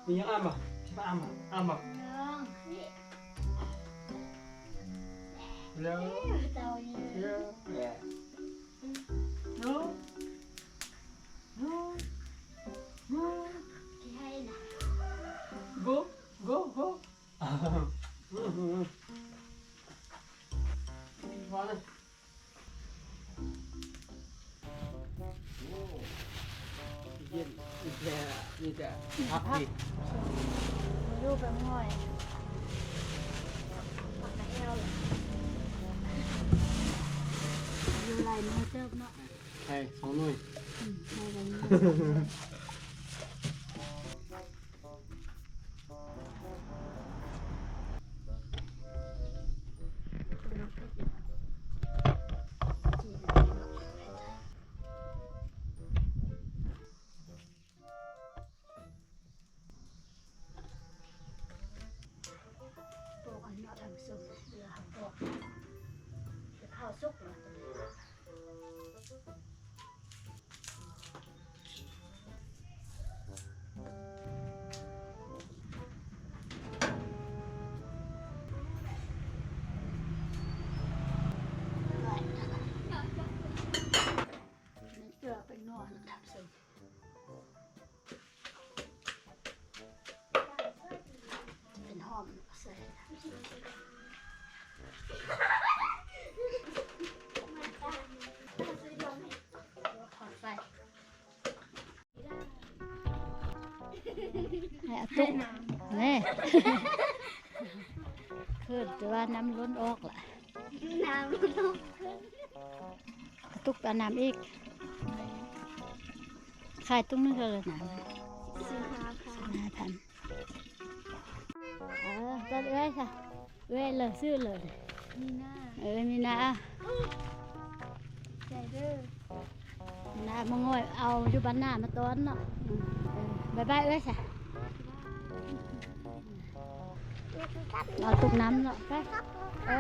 ມີຫຍັງອ້ຳບໍ່? ມາອ້ຳບໍ່? ອ້ຳບໍ່? ເອີ ເອີ ເອີ ໂກ ໂກ ໂກ ພໍແລ້ວ. ໂອ້ ເຢັນ ມີແຕ່ ມີແຕ່ຜັກນີ້ ຢູ່ເປັນຫອຍ ຜັກກະແອວ ຢູ່ຫຼາຍມື້ເຕີບເນາະ ໄດ້ສອງໜ່ວຍ ອືມ ໄດ້ຫຼາຍມື້. ປອກອັນເນາະ ທ່ານຜູ້ຊົມ ເວລາເຮົາປອກ ຈະເຜົາສຸກແລ້ວ. ເກືອເປັນນົວນຳ ທ່ານຜູ້ຊົມ. ເປັນຫອມໃສ່ ຂອດໄຟ ໃຫ້ອາຕຸກ ແນ່ ເຂີນແຕ່ວ່ານ້ຳລົ້ນອອກລະ ນ້ຳລົ້ນອອກ ອາຕຸກເອົານ້ຳອີກ. ຂາຍຕຸງໜຶ່ງເທົ່າໃດນະ? ສິບຫ້າພັນ ສິບຫ້າພັນ. ເອີ ຕອນເອື້ອຍຊະ ເອື້ອຍເລີຍຊື້ເລີຍ ມີນາ ເອີ ມີນາ ໃຈເດີ ນາມາງ່ອຍ ເອົາຢູ່ບ້ານນາມາຕອນເນາະ ເອີ ບາຍບາຍເອື້ອຍຊະ ເອົາຕຸກນ້ຳເນາະ ໄປ ເອີ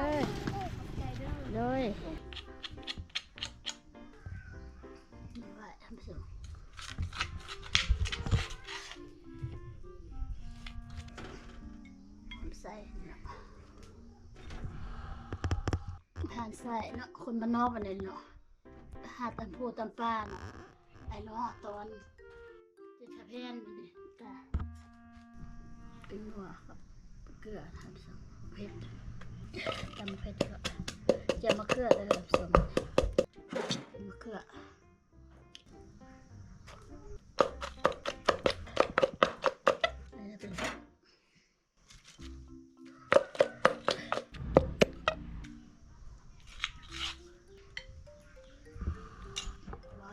ໂດຍ. ນີ້ວ່າທ່ານຜູ້ຊົມ ຫອມໃສ່ເນາະ ຫອມໃສ່ເນາະ ຄົນບ້ານນອກປານໃດເນາະ ຫາຕຳປູຕຳປາເນາະ ໄອ້ເນາະ ຕອນ ເຈັດສະແຜ່ນນີ້ກະ ເປັນຫົວກັບເກືອ ທ່ານຜູ້ຊົມ ເຜັດ ຕຳເຜັດ ກະຈຽມມະເຂືອເດີ ທ່ານຜູ້ຊົມ ມະເຂືອ ອັນນີ້ເປັນ ຮ້ອ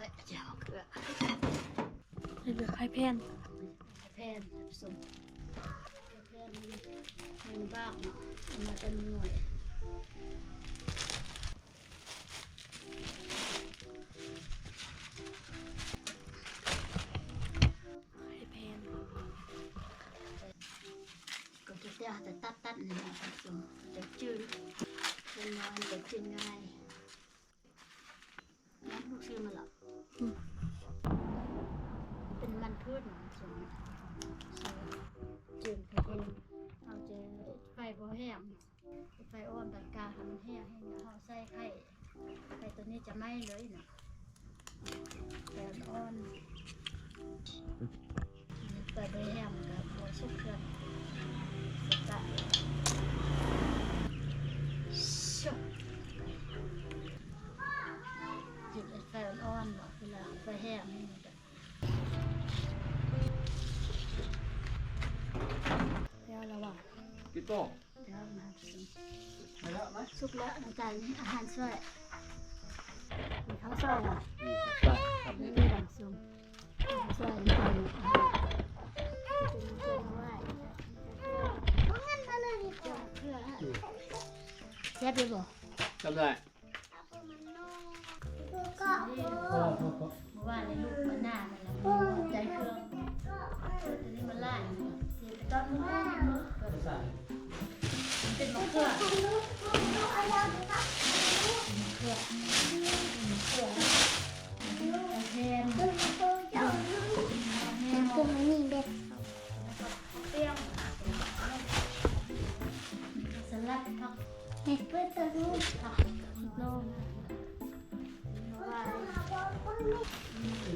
ຍ ແຈ່ວເກືອ ໃສ່ເຫຼືອໄຂ່ແຜ່ນ ໄຂ່ແຜ່ນ ສົມ ໄຂ່ແຜ່ນ ໜຶ່ງບາດເນາະ ເອົາມາແຕ່ໜ່ວຍ ໄຂ່ແຜ່ນ ກໍຈະແຕ່ເຮົາຈະຕັດໆ ນີ້ນະ ສົມ ຈະຈືນ ເປັນນ້ອຍ ຈະຈືນງ່າຍ. ນັ້ນລູກຊື້ມາລະ ອືມ ເປັນມັນພືດນະ ເປັນ ເປັນ ເອົາແຕ່ໄຟບໍ່ແຮງ ໄຟອ່ອນ ບັດກາໃຫ້ມັນແຫ້ງ ໃຫ້ເຮົາໃສ່ໄຂ່ ໄຂ່ໂຕນີ້ຈະໄໝ້ເລີຍນະ ໄຟອ່ອນໆ. ເປີດໄປແຮມກັບຫົວສຸກເທື່ອ ສຸກກະ ຊຸບ ເຮັດໃຫ້ໄຟອ່ອນໆ ເນາະ ເວລາໄຟແຮມນີ້ມັນກະ ແລ້ວລະວ່າ ກິນຕໍ່. ດຽວມາ ມາແລ້ວ ມາ ສຸກແລ້ວ ນ້ຳຕານ ອາຫານຊ່ວຍ ມີເຂົ້າຊ່ອຍ ອືມ ມີດຳສົ້ມ ຊ່ອຍ ນ້ຳຕານ ເປັນເຄື່ອງໄວ້ ເຄື່ອງ ອືມ ແຊບຢູ່ບໍ່? ຈຳໄດ້. ມື້ວານນີ້ລູກມາໜ້ານັ້ນລະ ໃສ່ເຄື່ອງ ໂຕນີ້ມັນຫຼາຍ ຊິໄປຕອນມື້ ມື້ ມື້ ມັນເປັນມະເຂືອ ມະເຂືອ ມະເຂືອ ແຜ່ນ ແຜ່ນ ເປັນຕົວນີ້ແບບ ແລ້ວກໍ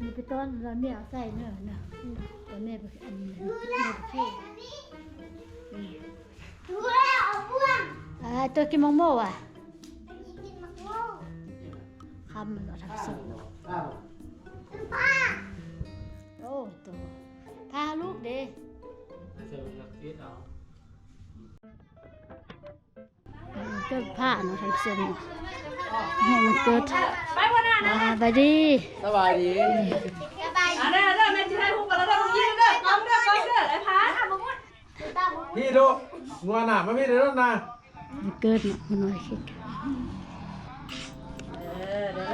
ນີ້ໄປຕ້ອນລະແມ່ເອົາໃສ່ເນີ ເນີ ຕອນແມ່ໄປ ອັນນີ້ແມ່ໄປເຄ ອ່າ ໂຕກິນໝາກໂມວະ ຄ່ຳແລ້ວທ່ານຜູ້ຊົມ. ໂອ້ ໂຕ ພາລູກເດ ເກີດພາເນາະທ່ານຜູ້ຊົມເນາະ ແຮງມັນເກີດ ສະບາຍດີ ສະບາຍດີ ອັນນັ້ນເດີ ແມ່ຊິຖ່າຍຮູບກັນແລ້ວເດີ ຍິງເດີ ກ້ອງເດີ ກ້ອງເດີ ໄອ້ພາ ພີ່ດູ ງົວໜ້າ ມາພີ່ເດີນະ ມັນເກີດເນາະ ມັນນ້ອຍຄິດ ເອີ ເດີ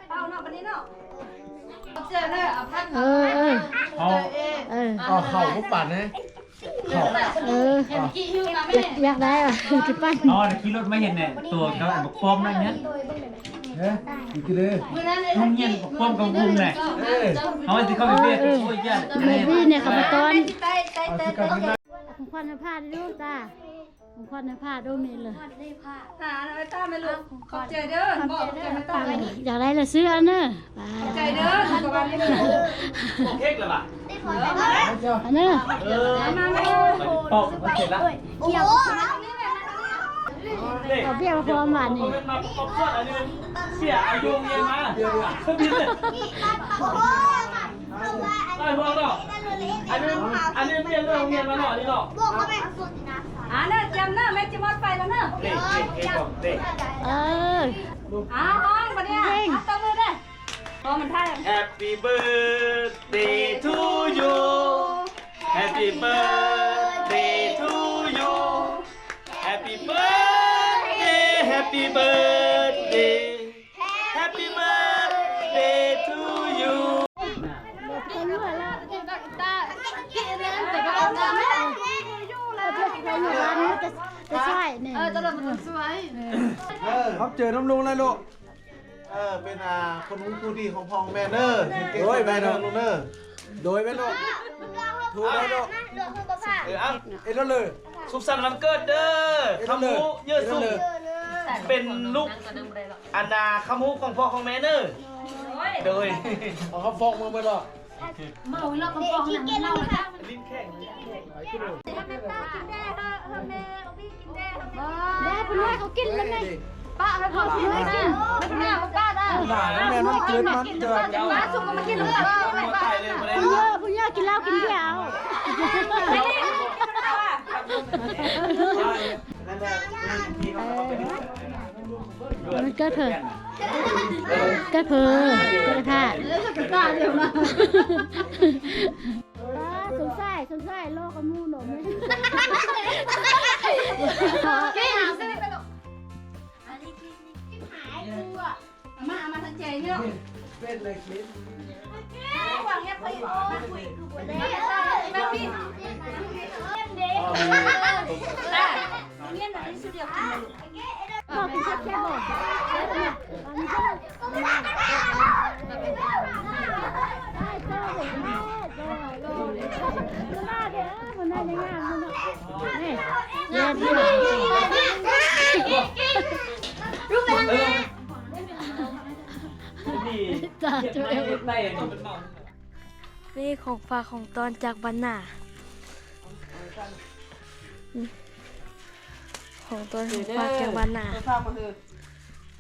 ເປົ່າເນາະ ບັດນີ້ເນາະ ເອົາເສື້ອເດີ ເອົາຜ້າ ເອີ ເອີ ເອີ ເອົາເຂົ້າບໍ່ປານເດ້ ເຂົ້າ ເອີ ຢາກ ຢາກໄດ້ຫວາ ຊິປັ້ນ ອໍ ຂີ່ລົດມາເຫັນແນ່ ຕົວກັບບັກປ້ອມນັ້ນເນຍ ເອີ ກິນເດີ ໂຮງຮຽນບັກປ້ອມກັບບຸ້ງແຫຼະ ເອີ ເຮົາຊິເຂົ້າໄປເວຍ ໂອ້ຍ ຢ້ານ ແມ່ບີເນຍ ເຂົາມາຕ້ອນ ເອົາຂອງຂວັນໃຫ້ພ້າເດີ້ລູກ ຕາ ຂອງຂວັນໃຫ້ພ້າໂດເມເລີຍ ຫາເອົາໄວ້ຕາແມ່ລູກ ຂອບໃຈເດີ ບອກຂອບໃຈແມ່ຕາ ຢາກໄດ້ລະຊື້ເອົາເນີ ຂອບໃຈເດີ ເອົາເຄັກລະບາດ ເອົາເນີ ເອີ ມາ ມາ ເປົ່າເຄັກລະ ເອົາເບຍມາພ້ອມຫວານນີ້ ເສຍອາຍຸຮຽນມາ ໄດ້ພວກເນາະ ອັນນີ້ ອັນນີ້ຮຽນເລື່ອງຮຽນມາເນາະ ອັນນີ້ເນາະ ອ່າເນີ ຕຽມເນີ ແມ່ຊິໝົດໄຟແລ້ວເນີ ເອີ ອ່າ ຮ້ອງບັດນີ້ ອ່າ ຕົບມືເດີ ພໍມັນໄທ Happy birthday to you Happy birthday to you Happy birthday Happy birthday Happy birthday to you ເອີ ເຮົາເຈີນຳລຸງແລ້ວລູກ ເອີ ເປັນ ອ່າ ຄົນຮູ້ຜູ້ດີຂອງພໍ່ຂອງແມ່ເດີ ໂອ້ຍ ແມ່ເດີ ລູກເດີ ໂດຍແມ່ນເນາະ ໂທໄດ້ເນາະ ເອີ ເອົາ ເອັດເລີຍ ສຸກສັນວັນເກີດເດີ ຄຳຮູ້ເຢີສຸກ ເປັນລູກ ອັນນ່າ ຄຳຮູ້ຂອງພໍ່ຂອງແມ່ເດີ ໂດຍ ເອົາຄຳຟ້ອງມາເບິດເນາະ ເມົາແລ້ວຄຳຟ້ອງນັ້ນເມົາແລ້ວ ແມ່ເພິ່ນວ່າເຂົາກິນແລ້ວໄງ ປະໄວ້ກ່ອນ ເພິ່ນວ່າກິນ ເພິ່ນວ່າບໍ່ກ້າໄດ້ ຫຼານແມ່ນວັນເກີດມັນເກີດ ປະສຸກມາກິນ ເອີ ຜູ້ເຍີ້ ຜູ້ເຍີ້ກິນເຫຼົ້າກິນເບຍເອົາ ມັນເກີດເພີ ເກີດເພີ ເກີດພາດ ເອີ ສົມຊາຍ ສົມຊາຍ ລໍກັບໝູ່ເນາະ ແມ່ ນີ້ຂອງຝາກຂອງຕ້ອນຈາກບ້ານນາ. ຂອງຕ້ອນຂອງຝາກຈາກບ້ານນາ ເອີ ຝາກມາເຮີ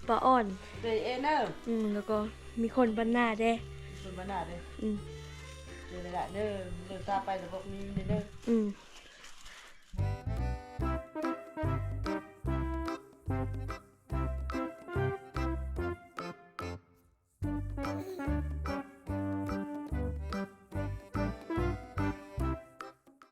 ປ້າອ່ອນ ເດີ ເອເນີ ອືມ ແລ້ວກໍມີຄົນບ້ານນາເດ້ ຄົນບ້ານນາເດ້ ອືມ ເດີ ເດີ ເດີ ຕາໄປແລ້ວບອກມີເດີ ອືມ.